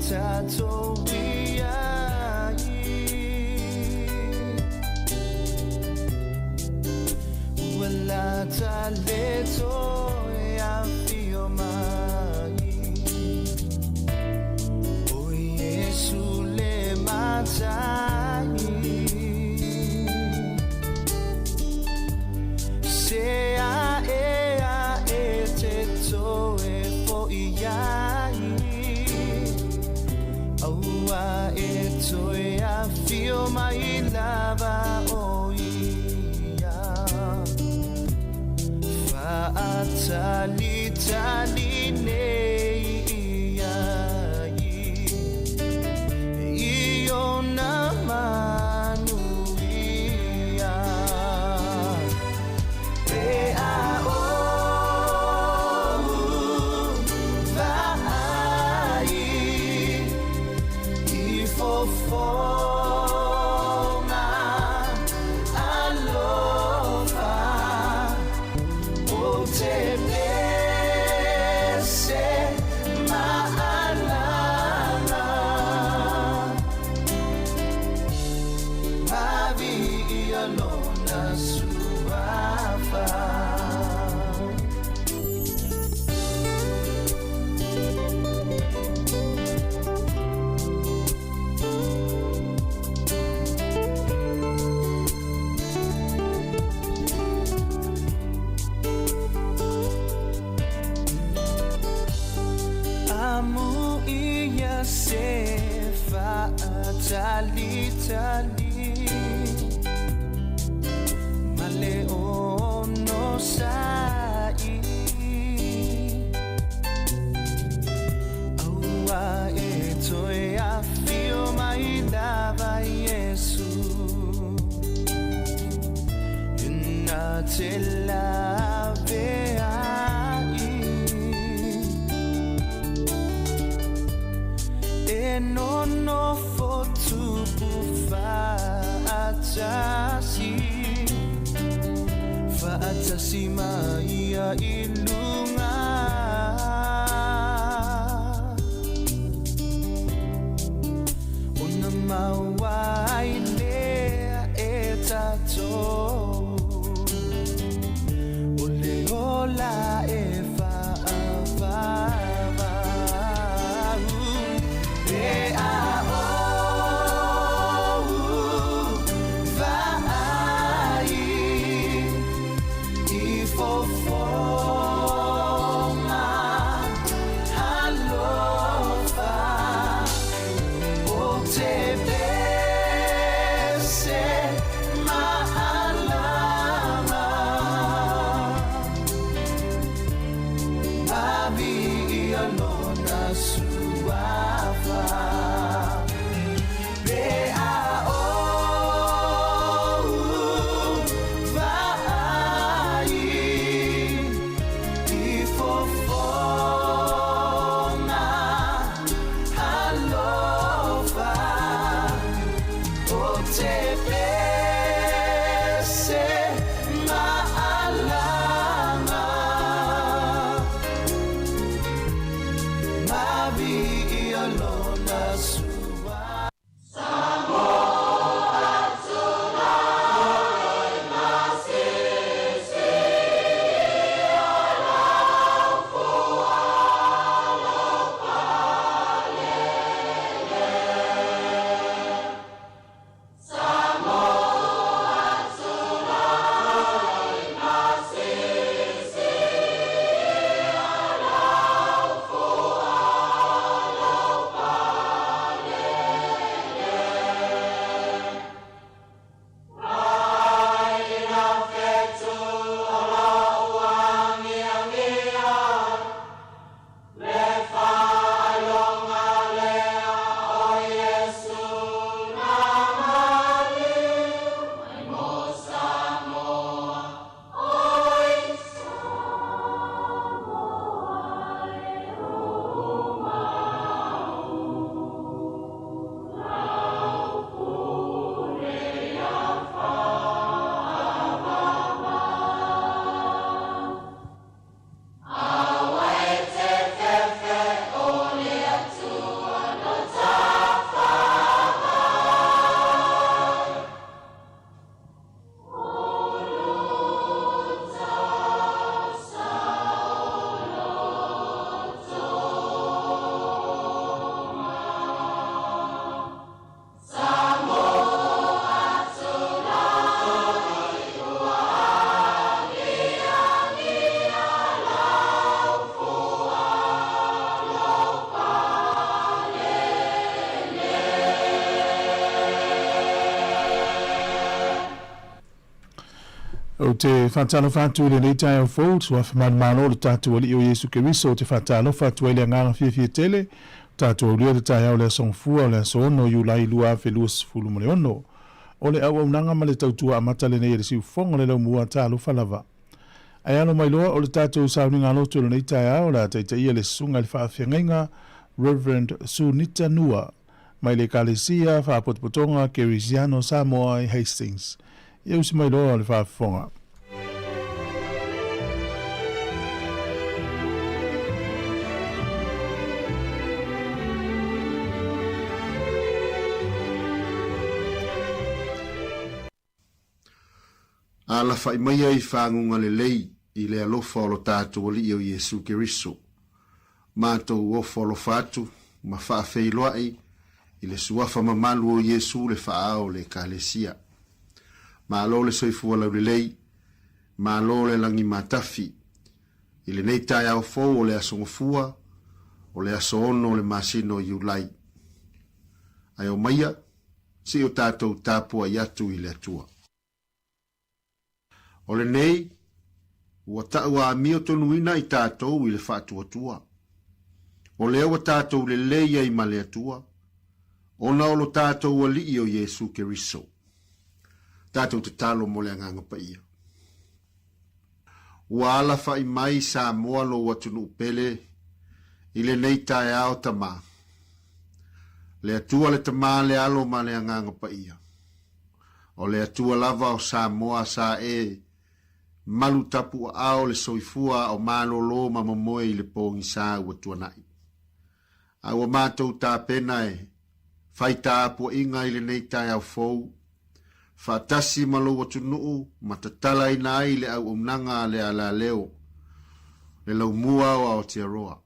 tatou iai. Ua lata le toe afio mai, o Iesu le Matai. Se a e a e te toe fo'i ai, aua e toe afio mai lava o ia. Fa'atalitali nei iai, i ona manuia. Pe a ou vaai i fofoga alofa, ou te pese ma'alaga. Maviia lona suafa. Amu ia se fa'atalitali ma le onosa'i, aua e toe afio mai lava Iesu na te laveai. E nonofo tupu fa'atasi, fa'atasi ma ia i luga. Ona maua ai lea e tatou o le ola e fa'avavau. Pe a ou vaai i fofoga alofa, ou te pese ma'alaga. Maviia lona suafa. Pe a ou vaai i fofoga alofa, ou te pese ma'alaga. Maviia lona suafa. Ou te faatalofa atu i lenei taeao fou, Suafa manumalo o le tatou Alii o Iesu Keriso, ou te faatalofa atu ai i le agaga fiafia tele, o tatou aulia le taeao o le Aso Gafua o le aso 6 Iulai 2026. O le auaunaga ma le tautua amata lenei a le Siufofoga o le Laumua, talofa lava. Ae alo mai loa o le tatou sauniga loto i lenei taeao, o le a taitaia le Susuga i le Faafeagaiga Rev. Sunita Nua mai le Ekalesia Faapotopotoga Kerisiano Samoa i Hastings. Ia usi mai loa o le faafofoga. Alafaʻi maia i faguga lelei i le alofa o lo tatou Alii o Iesu Keriso. Matou ofo alofa atu ma faafeiloaʻi i le Suafa mamalu o Iesu le Faaao o le Ekalesia. Malo le soifua laulelei, malo le lagi matafi i lenei taeao fou o le Aso Gafua o le aso ono o le masina o Iulai. Ae omaia, se i o tatou tapuai atu i le Atua. O lenei, ua ta'u amio tonuina i tatou i le faatuatua. O lea ua tatou lelei ai ma le Atua, ona o lo tatou Alii o Iesu Keriso. Tatou tatalo mo le Agaga Paia. Ua alafaʻi mai Samoa lou atunuu pele i lenei taeao Tama. Le Atua le Tama le Alo ma le Agaga Paia. O le Atua lava o Samoa sa e malu tapuaao le soifua o malolo ma momoe i le pogisa ua tuanai. A ua matou tapena e fai tapuaiga i lenei taeao fou, faatasi ma lou atunuu ma tatalaina ai le auaunaga a le alaleo, le laumua o Aotearoa.